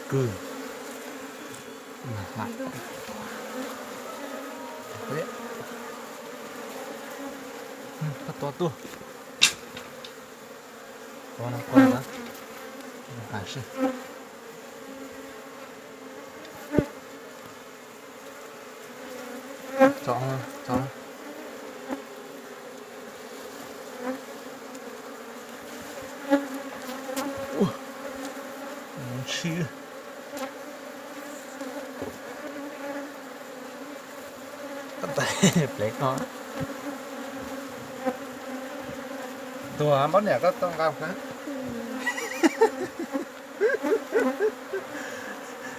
Kws. Tua tuaj. Tua no, tua no. Hais sib. Tso, tso. Ua, ntshis. Plev ko. Tuag npaum niam koj tau nqa.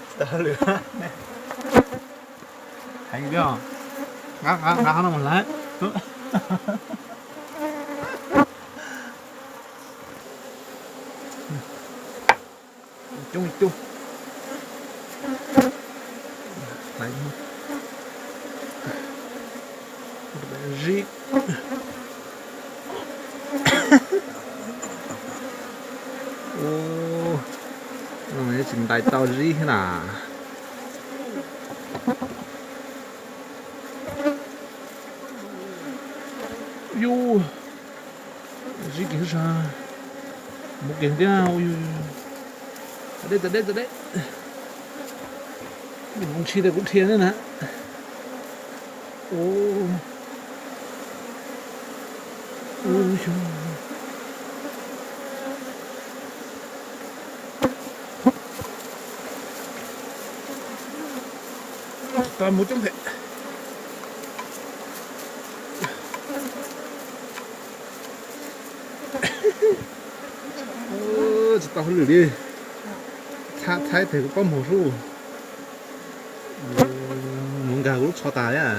Tsis tau hauj lwm. Heev tiag. Nqa, nqa, nqa qhov no mus hlais. Coob coob. Hlais. Zib. Ua, no tsis ntais tau zib thiab na. Yus, zib kiag sab, mus kiag thiab. Ua, tas deb tas deb tas deb. Mus ntshis tas kuv dhia thiab na. Ua, ua, xyov. Tau mus coob thiab. Tsis tau hauj lwm li. Thaib thaib tes kuv paub mus sub. Mus nkag kuv lub tsho tas thiab.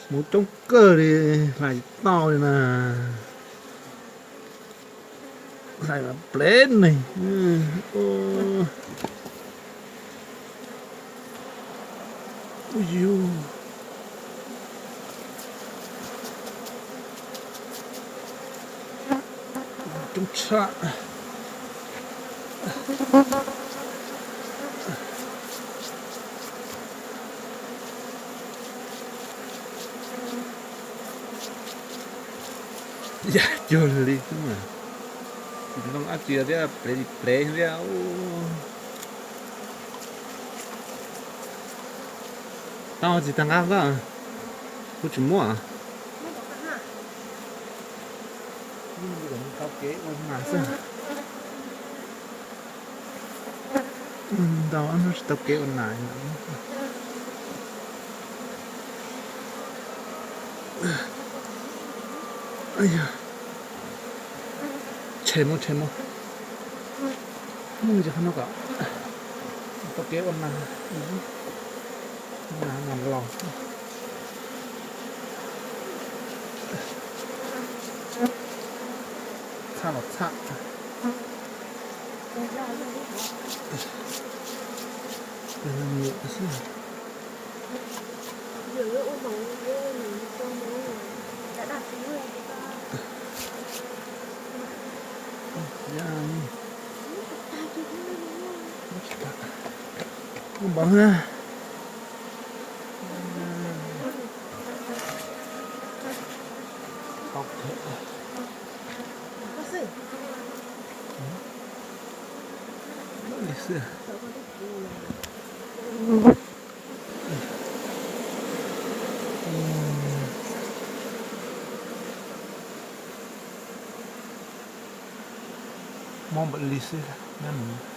Mus coob kawg li, hlais tsis tau li na. Hlais mas plev neeg. Ub yus. Coob tshaj. Yam cuag li xwb mas. Tsis ntoo dab tsi thiab, plev li plev thiab. Tau tsis tag nqaj xwb, kuv tsis muab. Tau kev ua nas xwb. Ntau ob hnub tsis tau kev ua nas. Tshem mus, tshem mus. Mus rau qhov no kom tau kev ua nas. Nas, nas laus. Txhaj los txhaj. Nyiam xwb. Npov na. Li xwb. Mob npaum li xwb, nyob nws